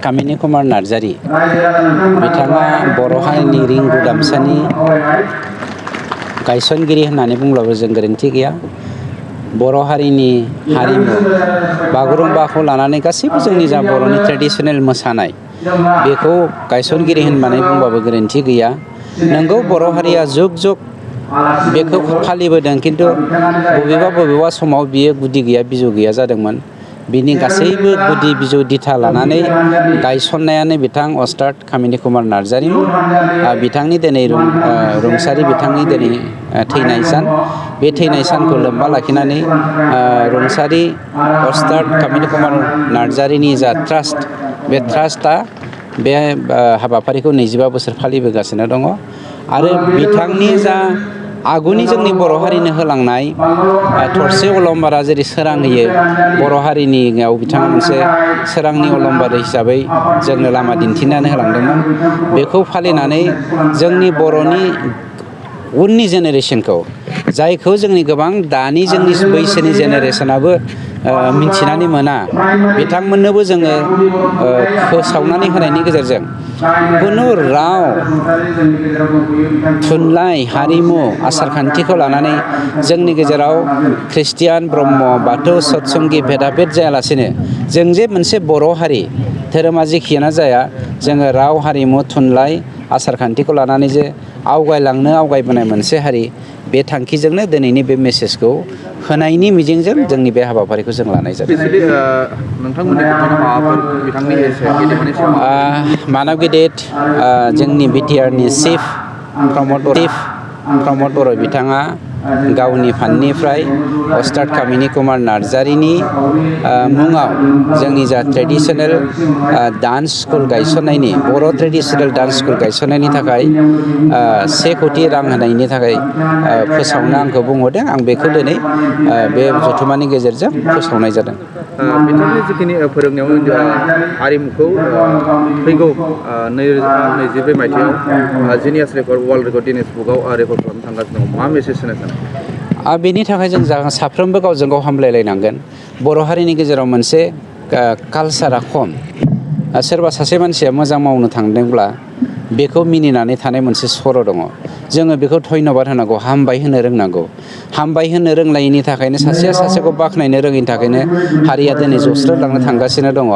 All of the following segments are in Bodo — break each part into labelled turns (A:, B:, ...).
A: कामिनी कुमार नार्जारी बिथाङा बर' हारिनि रिंगु दामसानि गायसनगिरि होननानै बुंब्लाबो जों गोरोन्थि गैया। बर' हारिनि हारिमु बागुरुम्बाखौ लानानै गासैबो जोंनि जा बर'नि ट्रेडिशनेल मोसानाय बेखौ गायसनगिरि होननानै बुंबाबो गोरोन्थि गैया। नंगौ बर' हारिया जुग जुग बेखौ फालिबोदों, खिन्थु बबेबा समाव बियो गुदि गैया बिजौ गैया जादोंमोन। बिनि गासैबो गुदि बिजौ दिथा लानानै गायसननायानो बिथां अस्ताद कामिनी कुमार नार्जारीमोन। बिथांनि दिनै रुंसारि बिथांनि दिनै थैनाय सान, बे थैनाय सानखौ लोब्बा लाखिनानै रुंसारि अस्ताद कामिनी कुमार नार्जारीनि जा ट्रास्ट, बे ट्रास्टआ बे हाबाफारिखौ 25 बोसोर फालिबोगासिनो दङ। आरो बिथांनि जा आगुनि जोंनि बर' हारिनो होलांनाय थरसे अलंबारा जेरै सोरां होयो, बर' हारिनियाव बिथाङा मोनसे सोरांनि अलंबार हिसाबै जोंनो लामा दिन्थिनानै होलांदोंमोन। बेखौ फालिनानै जोंनि बर'नि उननि जेनेरेसनखौ, जायखौ जोंनि गोबां दानि जोंनि बैसोनि जेनेरेसनाबो मिथिनानै मोना, बिथांमोननोबो जोङो फोसावनानै होनायनि गेजेरजों खुनु राव, थुनलाइ, हारिमु, आसारखान्थिखौ लानानै जोंनि गेजेराव ख्रिस्टियान, ब्रह्म, बाथौ, सतसंगि भेदाभेद जायालासेनो जों जे मोनसे बर' हारि, धोरोमा जेखियानो जाया, जोङो राव, हारिमु, थुनलाइ, आसारखान्थिखौ लानानै जे आवगायबोनाय मोनसे हारि, बे थांखिजोंनो दिनैनि बे मेसेजखौ होनायनि मिजिंजों जोंनि बे हाबाफारिखौ जों लानाय जादों। मानब गेदेत जोंनि बिटिआरनि चिफ प्रमद बर' बिथाङा गावनि फान्डनिफ्राय अस्ताद कामिनी कुमार नार्जारीनि मुङाव जोंनि जा ट्रेडिशनेल डान्स स्कुल गायसननायनि, बर' ट्रेडिशनेल डान्स स्कुल गायसननायनि थाखाय 1 कोटि रां होनायनि थाखाय फोसावनो आंखौ बुंहरदों। आं बेखौ दिनै बे जथुम्मानि गेजेरजों फोसावनाय जादों।
B: बिथांनि जिखिनि फोरोंनायाव हारिमुखौ फैगौ 2022 मायथाइयाव Guinness record, world record, Guinness बुकआव रेकर्ड खालामनो थांगासिनो दङ, मा मेसेज होनो सानो?
A: बेनि थाखाय जों साफ्रोमबो गावजों गाव हामलायलायनांगोन। बर' हारिनि गेजेराव मोनसे कालसारा खम। सोरबा सासे मानसिया मोजां मावनो थांदोंब्ला बेखौ मिनिनानै थानाय मोनसे सर' दङ। जोङो बेखौ धन्यबाद होनांगौ, हामबाय होनो रोंनांगौ। हामबाय होनो रोंलायैनि थाखायनो, सासेया सासेखौ बाख्नायनो रोङैनि थाखायनो हारिया दिनै जौस्रोलांनो थांगासिनो दङ।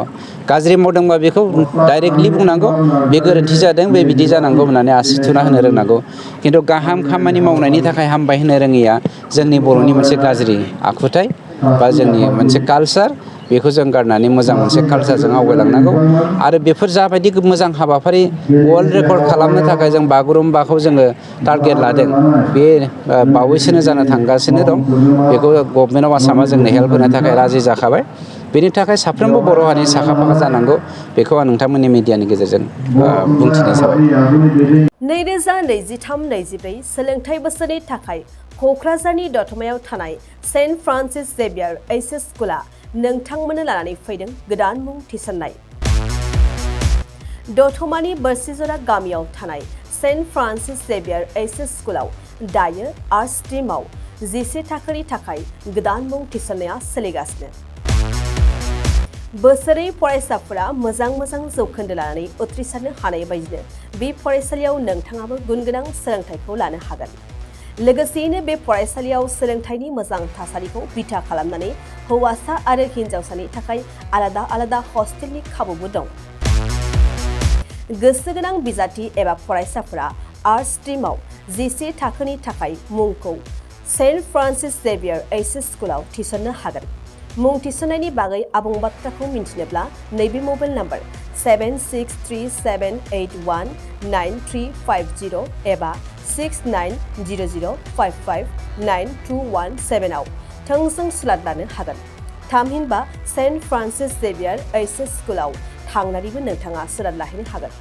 A: गाज्रि मावदोंबा बेखौ डाइरेक्टलि बुंनांगौ, बे गोरोन्थि जादों, बे बिदि जानांगौ होननानै आसि थुना होनो रोंनांगौ। खिन्थु गाहाम खामानि मावनायनि थाखाय हामबाय होनो रोङैया जोंनि बर'नि मोनसे गाज्रि आखुथाय बा जोंनि मोनसे कालसार। बेखौ जों गारनानै मोजां मोनसे कालसारजों आवगायलांनांगौ। आरो बेफोर जाबायदि मोजां हाबाफारि वर्ल्ड रेकर्ड खालामनो थाखाय जों बागुरुम्बाखौ जोङो टारगेट लादों, बे बावैसोनो जानो थांगासिनो दं। बेखौ गभर्नमेन्ट अफ आसामा जोंनो हेल्प होनो थाखाय राजि जाखाबाय। बेनि थाखाय साफ्रोमबो बर' हारिनि साखा फाखा जानांगौ, बेखौ आं नोंथांमोननि मिडियानि गेजेरजों बुंथिनाय जाबाय।
C: 2023-24 सोलोंथाइ बोसोरनि थाखाय क'क्राझारनि दतमायाव थानाय सेन्ट फ्रान्सिस जेभियार एइचएस स्कुला नोंथांमोननो लानानै फैदों गोदान मुं थिसननाय। दतमानि बोरसिजरा गामियाव थानाय सेन्ट फ्रान्सिस जेभियार एइचएस स्कुलाव दायो आर्ट्स स्ट्रिमाव 11 थाखोनि थाखाय गोदान मुं थिसननाया सोलिगासिनो। बोसोरै फरायसाफोरा मोजां जौखोन्दो लानानै उथ्रिसारनो हानाय बायदिनो बे फरायसालियाव नोंथाङाबो गुनगोनां सोलोंथाइखौ लानो हागोन। लोगोसेयैनो बे फरायसालियाव सोलोंथाइनि मोजां थासारिखौ बिथा खालामनानै हौवासा आरो हिन्जावसानि थाखाय आलादा हस्टेलनि खाबुबो दं। गोसो गोनां बिजाथि एबा फरायसाफोरा आर्ट्स स्ट्रिमाव 11 थाखोनि थाखाय मुंखौ सेन्ट फ्रान्सिस जेभियार एइचएस स्कुलाव थिसननो हागोन। मुं थिसननायनि बागै आबुं बाथ्राखौ मिन्थिनोब्ला नैबे मबाइल नम्बर 7637819350 एबा 6900559217 आव थोंजों सुलाद लानो हागोन। थामहिनबा सेन्ट फ्रान्सिस जेभियार एइचएस स्कुलाव थांनानैबो नोंथाङा सुलाद लाहैनो हागोन।